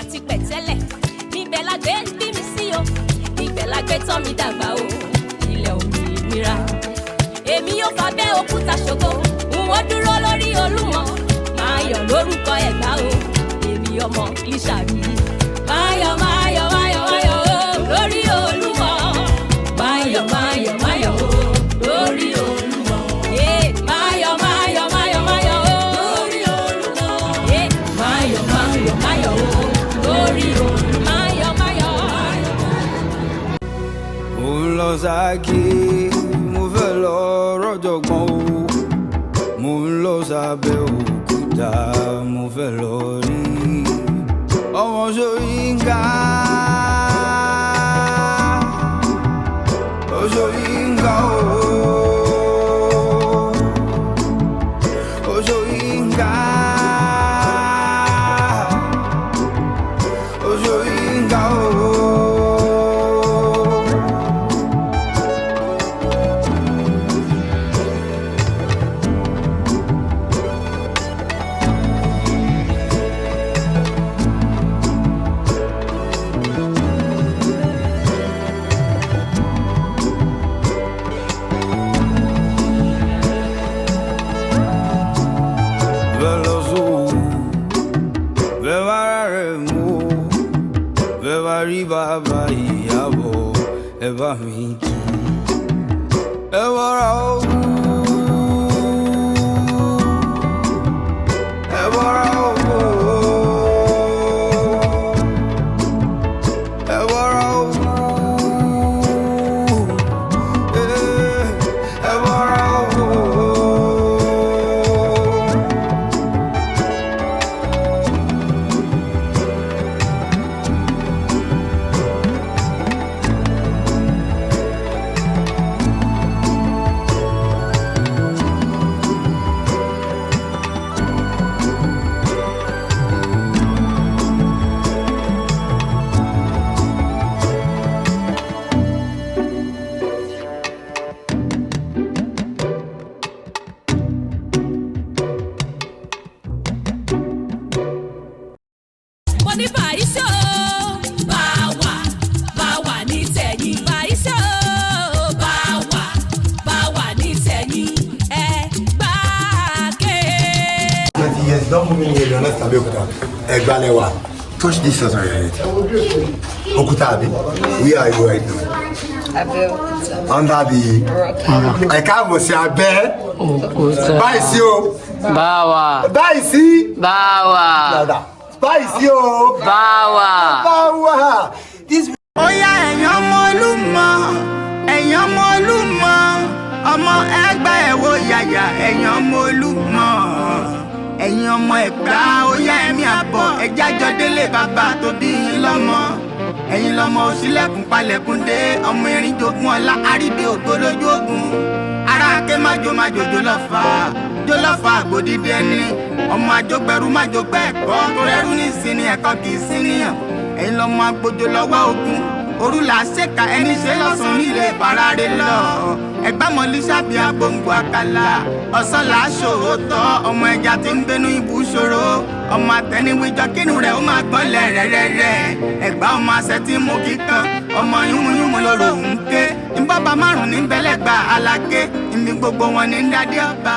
Àti pẹ̀tẹ́lẹ̀ níbẹ̀ la gbé bí mi sí o, ibẹ̀ la gbé tọ́ mi dàgbà o, ilẹ̀ òmìnira. Èmi yóò fa bẹ́ òkúta ṣògo, n ó dúró lórí Olúmọ, máa yọ̀ lórúkọ Ẹ̀gbá o, èmi ọmọ Lísàbí. Máa yọ̀, máa yọ̀, máa yọ̀, máa yọ̀ o lórí Olúmọ. Máa yọ̀, máa yọ̀, máa yọ̀ o lórí Olúmọ. Máa yọ̀, máa yọ̀, máa yọ̀, máa yọ̀ o lórí Olúmọ. Máa yọ̀, máa yọ̀, máa yọ̀ o lórí Olúmọ. Máa yọ̀, máa yọ̀. Mo ń lọ Ṣakí, mo fẹ́ lọ rọ́jọ̀gbọ́n o. Mo ń lọ sábẹ́ òkúta, mo fẹ́ lọ rí ọmọ Ṣóyínká. Ṣóyínká o, Ṣóyínká, Ṣóyínká o. Fẹ́ lọ sóòwò, fẹ́ bá rẹ̀ mú o, fẹ́ bá rí bàbá ìyàbọ̀, ẹ bá mi kí ẹ bọ́ra òwú, ẹ bọ́ra òwú, ẹ bọ́ra òwú, ẹ bọ́ra òwú. Mo ní bàyíṣọ́ bá wà, bá wà ní tẹ̀yìn. Bàyíṣọ́ bá wà, bá wà ní tẹ̀yìn. Ẹ gbá ké. 20 years don move me here honest. Abeokuta, Ẹ̀gbá. Touch this house on your head. Okuta abi, where are you right now? Abẹ́òkúta. Under the ẹ káàbọ̀ sí abẹ́ Òkúta. báyìí sí o. Báwa. Báyìí sí. Báwa. Báyìí sí o. Báwa. Báwa. This Ó yá, ẹ̀yin ọmọ Olúmọ, ẹ̀yin ọmọ Olúmọ, ọmọ Ẹ̀gbá, ẹ̀ wò yàyà. Ẹ̀yin ọmọ Olúmọ, ẹ̀yin ọmọ Ẹ̀gbá, ó yá, ẹ̀mí àbọ̀ ẹ̀jájọ́ délé bàbá tó bí yín lọ́mọ. Ẹ̀yin lọ́mọ òṣìlẹ̀kùn palẹ̀kùn dé, ọmọ erin jogún ọlá, àrídìí ògbó lójú ogun, ara ké májò májò jólọ́fà jólọ́fà àgbòdìdí ẹni, ọmọ àjọgbẹ̀rú májògbẹ́ ẹ̀kọ́ tó rẹ́rú ní ìsinmi, ẹ̀kọ́ kì í sí níyàn. Ẹ̀yin lọ́mọ agbójó lọ́wọ́ ogun òru là ṣèkà, ẹni ṣe lọ́sàn-án nílé ìfarare lọ. Ẹ̀gbámọ̀lì sábì agbóngbò àkàlà, ọ̀sán là á ṣòótọ́, ọmọ ẹja tí ń gbénú ibú ṣòro, ọmọ àtẹniwíjọ kínú rẹ̀ ó máa gbọ́n lẹ̀ rẹ́rẹ́rẹ́. Ẹ̀gbá ọmọ àṣẹ tí mú kíkan, ọmọ yúnmúyúnmú lóró ń ké, ìbọ̀bà márùn ní bẹ́lẹ́gbà aláké, ìmí gbogbo wọn ní dádé ọba.